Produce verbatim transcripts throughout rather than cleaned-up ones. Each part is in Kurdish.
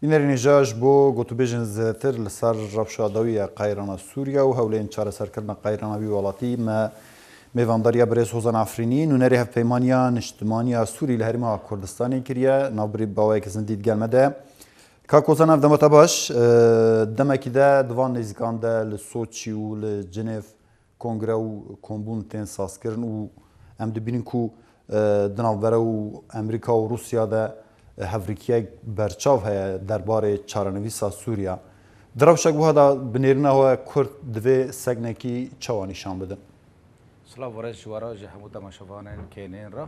Bînerên hêja, ji bo gotûbêjên zêdetir li ser rewşa dawî ya qeyrana Sûriye û hewlên çareserkirina qeyrana wî welatî me mêvandariya birêz Hozan Efrînî, nûnerê Hevpeymaniya Niştimaniya Sûrî li Herêma Kurdistanê kiriye. Navbirî bi awayekî zindî digel me de. Kak Hozan, ev dema te baş. E, demekî de di van nêzîkan de li Soçî û li Cinêv kongre û kombûn tên sazkirin û em dibînin ku, e, di navbera û Amerîka û Rûsya de, e, hevrîkiyek berçav heye derbarê çarenivîsa Sûriya. Di rewşek wiha de bi nêrîna we Kurd divê seknekî çawa nîşan bidin? Silav û rêz ji we re, ji hemû temaşevanên kênên re.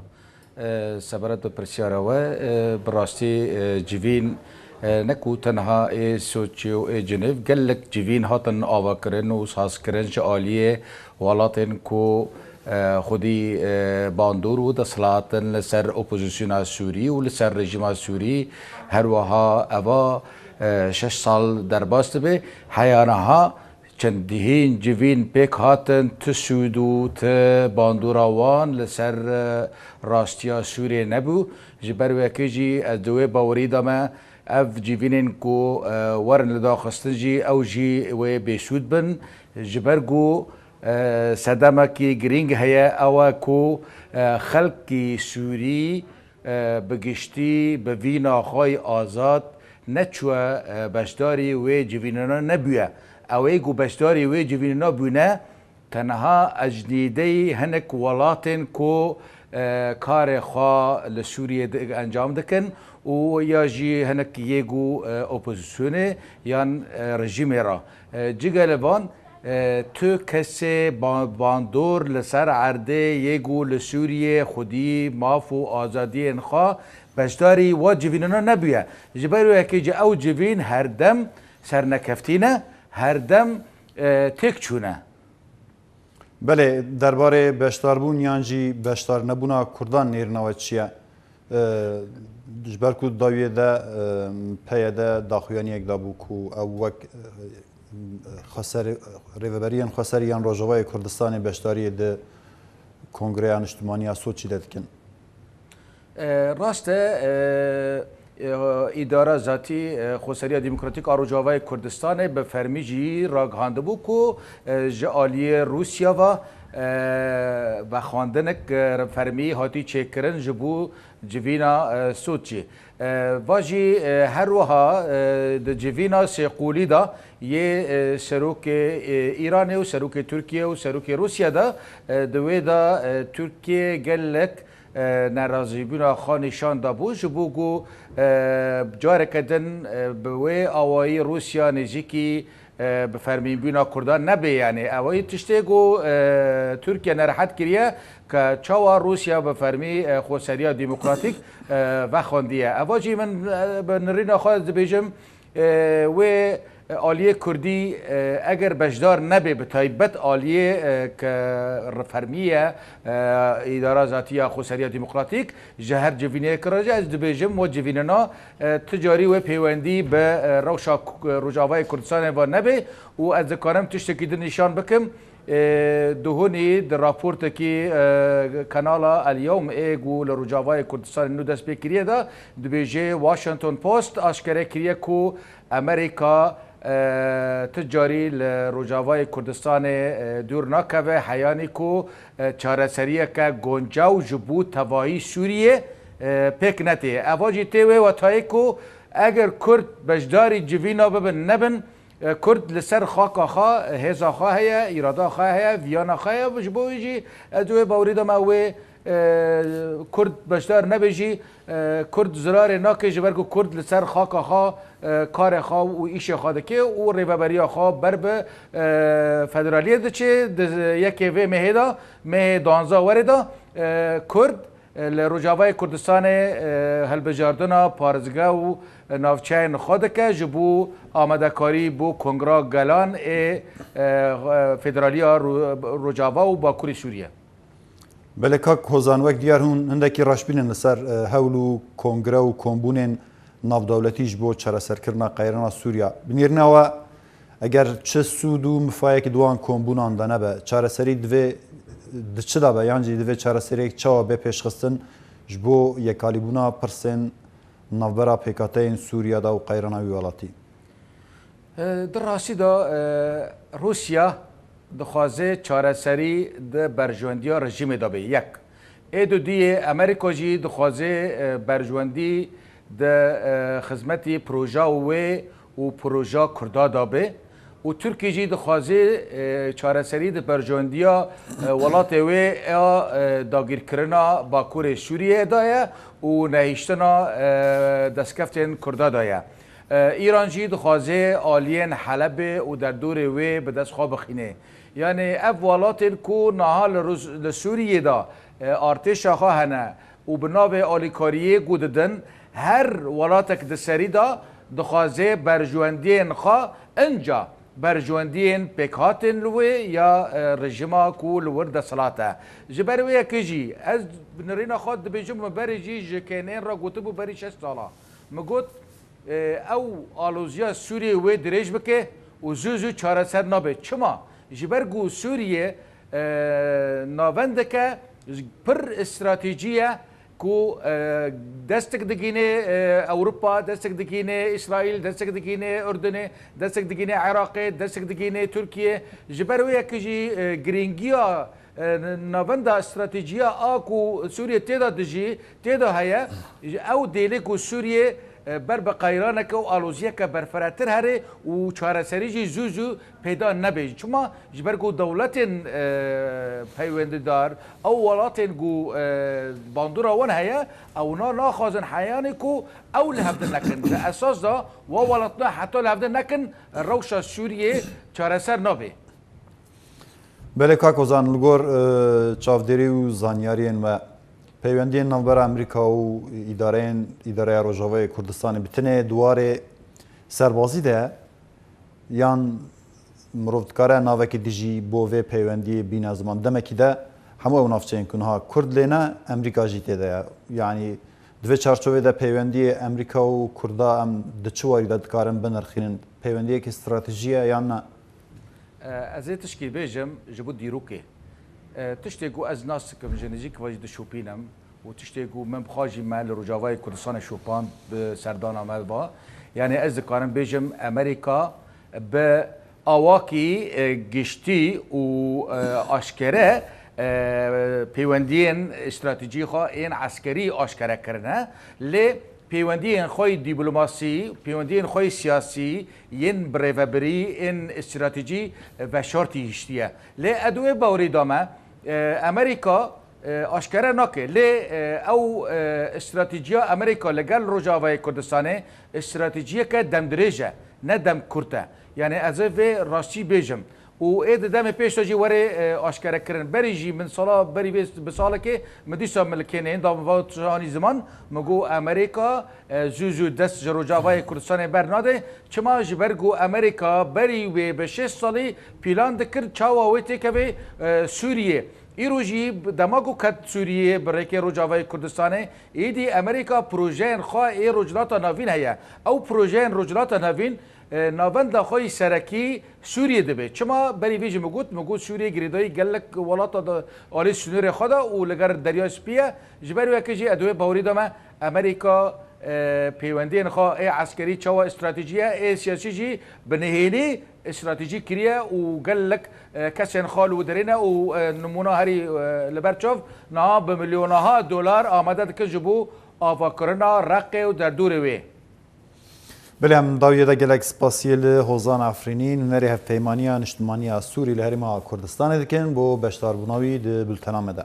E, seberet bi pirsyara we, e, bi rastî, e, civîn, e, ne ku tenha ê Soçî û ê Cinêv, gelek civîn hatin avakirin û sazkirin ji aliyê welatên ku, e, xwedî, e, bandor û desthilat in li ser opozisyona Sûrî û li ser rejîma Sûrî. Her wiha eva, e, şeş sal derbas dibe. Heya niha çendihîn civîn pêk hatin, ti sûd û ti bandora wan li ser, e, rastiya Sûriyê nebû. Ji ber wekê jî ez di wê bawerî de me, ev civînên ku, e, werin lidaxistin jî, ew jî wê bêsûd bin. Ji ber ku, e, sedemekî girîng heye, ew e ku, e, xelkî Sûrî, e, bi giştî bi vî naxayî azad neçûye, e, beşdarî wê civînana nebûye. Ew ê ku beşdarî wê civînana bûne, tenha ecnîdeyî hinek welatên ku, e, karê xwe li Sûriyê di-, encam dikin û ya jî hinek yê ku, e, opozisyonê yan, e, rejîmê re. E, cigele van, e, tu kesê ba-, bandor li ser erdê yê ku li Sûriyê xwedî maf û azadiyên xwe beşdarî wa civînana nebûye. Ji ber wê yekê jî ew civîn herdem sernekeftî ne, herdem, e, têk çûne. Belê, derbarê beşdarbûn yan jî beşdarnebûna Kurdan nêrîna we çi ye? E, ji ber ku dawiyê de, e, P Y D daxuyaniyek dabû ku ew wek, e, xweserê, rêveberiyên xweserî yan Rojavayê Kurdistanê beşdariyê di Kongreya Niştimaniya Soçî de dikin. E, rast e, e, e, îdara zatî, e, Xweseriya Demokratîk a Rojavayê Kurdistanê bi fermî jî ragihandibû ku, e, ji aliyê Rûsya ve, e, vexwendinek, e, fermî hatî çêkirin ji bo civîna, e, Soçî. E, va jî, e, her wiha, e, di civîna sêqolî de yê, e, serokê, e, Îranê û serokê Tirkiye û serokê Rûsya de, e, di wê de, e, Tirkiye gelek, e, nerazîbûna xwe nîşan dabû, ji bo ku, e, careke din, e, bi wê awayî Rûsya nêzîkî, e, bi fermîbûna Kurdan nebe. Yanî ew ê tiştê ku, e, Tirkiye nerehet kiriye, ke çawa Rûsya bi fermî, e, xweseriya demokratîk, e, vexwendiye. Eva jî min, e, bi nirîna xwe ez dibêjim, e, wê, e, aliyê Kurdî, e, eger beşdar nebe, bi taybet aliyê, e, ke fermî ye, e, îdara zatî ya xweseriya demokratîk, ji her civînê kiraje, ez dibêjim, we civînina, e, tu carî wê pêwendî bi, e, rewşa Ku-, Rojavayê Kurdistanê ve nebe û ez dikarim tiştekî din nîşan bikim. E, duhunî di raportekî, e, kanala El Yewm ê ku li Rojavayê Kurdistanê nû dest pê kiriye de dibêje, Washington Post aşkere kiriye ku Amerîka, e, ti carî li Rojavayê Kurdistanê, e, dûr nakeve, heyanî ku, e, çareseriyeke guncaw ji bo tevahî Sûriyê, e, pêk netê. Eva jî tê wê wetayê ku eger Kurd beşdarî civîna bibin nebin, e, Kurd li ser xaka xwe hêza xwe heye, îrada xwe heye, viyana xwe heye, ji bo wî jî ez wê bawerî de me wê, e, Kurd beşdar nebe jî, e, Kurd zirarê nake, ji ber ku Kurd li ser xaka xwe, e, karê xwe û îşê xwe dike û rêveberiya xwe ber bi, e, federaliyê diçe. Di yekê vê mehê de, mehê duwazdeh werê de, e, Kurd, e, li Rojavayê Kurdistanê, e, hilbijardina parêzgeh û navçeyên xwe dike ji bo amadekarî bo Kongra Gelan ê, e, Federaliya Ro-, Rojava û Bakurê Sûriye. Belê kak Hozan, wek diyar hûn hindekî reşbîn in li ser, e, hewl û kongre û kombûnên navdewletî ji bo çareserkirina qeyrana Sûriya. Bi nêrîna we, eger çi sûd û mifayek di wan kombûnan de nebe, çareserî divê di çi de be, yan jî divê çareseriyek çawa bê pêşxistin ji bo yekalîbûna pirsên navbera pêkhateyên Sûriya de û qeyrana wî welatî? E, di rastî de, e, Rûsya dixwaze çareserî di berjewendiya rejîmê de bê. Yek. Ê dudiyê Amerîka jî dixwaze, e, berjewendî di, e, xizmetî proja wê û proja Kurda de bê. Û Tirkî jî dixwaze, e, çareserî di berjewendiya, e, welatê wê ya, e, dagîrkirina Bakurê Sûriyeyê de ye û nehiştina, e, destkeftên Kurda de ye. E, Îran jî dixwaze aliyên Helebê û derdorê wê bi dest xwe bixîne. Yanî ev welatên ku niha li Rûs-, li Sûriyê de, e, artêşa xwe hene û bi navê alîkariyê ku didin, her welatek di serî de dixwaze berjwendiyên xwe, inca berjwendiyên pêkhatên li wê ya, e, rejîma ku li wir desthilat e. Ji ber wê yekê jî ez bi nirîna xwe dibêjim, min berê jî ji kênên re gotibû berî şeş sala. Min got, e, ew aloziya Sûriyê wê dirêj bike û zû zû çareser nabe. Çima? Ji ber ku Sûriye, e, navendeke pir stratejî ye ku, e, destek digîne, e, Ewropa, destek digîne Îsraîl, destek digîne Urdunê, destek digîne Iraqê, destek digîne Tirkiye. Ji ber wê yekê jî, e, girîngiya e, navenda stratejiya a ku Sûriye tê de dijî, tê de heye, ew dêlê ku Sûriye, e, ber bi qeyraneke û aloziyeke berfiretir here û çareserî jî zû zû peyda nebe. Çima? Ji ber ku dewletên, e, peywendîdar, ew welatên ku, e, bandora wan heye, ewna naxwazin heyanê ku ew li hevdin nekin. Di esas de wa welatna heta li hevdin nekin, rewşa Sûriyê çareser nabe. Belê kak Ozan, li gor, e, çavdêrî û zanyariyên me, peywendiyên navbera Amerîka û îdareyên, îdareya Rojavayê Kurdistanê bi tinê di warê serbazî de ye, yan mirov dikare navekî dijî bo vê peywendiyê bîne ziman? Demekî de hemû ew navçeyên ku niha Kurd lê ne, Amerîka jî tê de ye. Yanî di vê çarçovê de peywendiyê Amerîka û Kurda em di çi warî de dikarin binirxînin? Peywendiyekî stratejî ye yan ne? E, ez ê tişkî bêjim ji bo dîrokê. E, tiştê ku ez nas dikim, ji nêzîk ve jî dişopînim û tiştê ku min bi xwe jî me li Rojavayê Kurdistanê şopand bi serdana me ve. Yanî ez dikarim bêjim Amerîka bi awakî, e, giştî û, e, aşkere, e, peywendiyên stratejî xwe ên eskerî aşkere kirine. Lê peywendiyên xwe yê dîplomasî, peywendiyên xwe yê siyasî, yên birêvebirî, yên stratejî veşartî hiştiye. Lê ez di wê bawerî de me, e, Amerîka, e, aşkere nake. Lê, e, ew, e, stratejiya Amerîka li gel Rojavayê Kurdistanê stratejiyeke demdirêj e, ne dem kurt e. Yanî ez ê vê rastî bêjim. Û ê di demê pêş de jî were, e, aşkerekirin. Berî jî min sala berî vê bi salekê min dîsa min li kêneyên da min va anî ziman, min got Amerîka, e, zû zû dest ji Rojavayê Kurdistanê bernade. Çima? Ji ber ku Amerîka berî wê bi şêst salî plan dikir çawa wê têkeve, e, Sûriyê. Îro jî dema ku ket Sûriyê bi rêkê Rojavayê Kurdistanê, êdî Amerîka projeyên xwe ê Rojhilata Navîn heye. Ew projeyên Rojhilata Navîn, e, navenda xwe yî serekî Sûriyê dibe. Çima? Berî vê jî min got, min got Sûriyê girêdayî gelek welata de alî sînorê xwe de û li gel Derya Spî ye. Ji ber wê yekê jî ez di wê bawerî de me Amerîka, e, peywendiyên xwe ê eskerî çawa stratejî ye, ê siyasî jî bi nihênî stratejî kiriye û gelek, e, kesên xwe li wir derê ne û, e, nimûna herî, e, li ber çav niha bi milyonaha dolar amade dikin ji bo avakirina Reqê û derdorê wê. Belê em dawiyê de gelek spasiyê li Hozan Efrînî, nûnerê Hevpeymaniya Niştimaniya Sûrî li Herêma Kurdistanê dikin bo beşdarbûna wî di bultena me de.